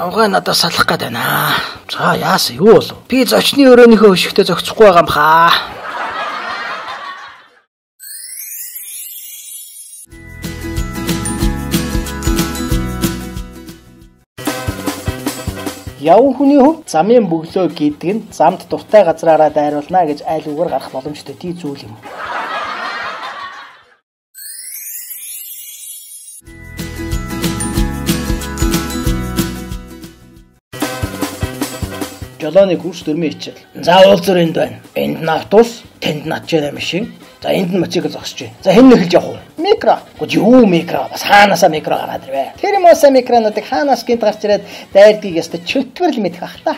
Авгай надаас салах гээд байна. За яасан юу болов? Би зочны өрөөнийхөө хөшигтөө зогсохгүй байгаа юм хаа. Яван хүний хувьд замын бөглөө гэдэг нь замд дуртай газраараа дайруулна гэж айл үгээр гарах боломжтой тий зүйл юм. Жолооны курс дөрмийн хичээл. За уулзуур энд байна. Энд нь автобус, тэнд нь ачаана машин. За энд нь мотоцикл зогсож байна. За хэн нэхэлж явах вэ? Микро. Гэхдээ юу микро? Бас хаанаасаа микро гараад ирвэ. Тэр юм уусаа микронуудыг хаанаас гинт гарч ирээд дайрдгийг яста чөтгөр л мэдэх бах та.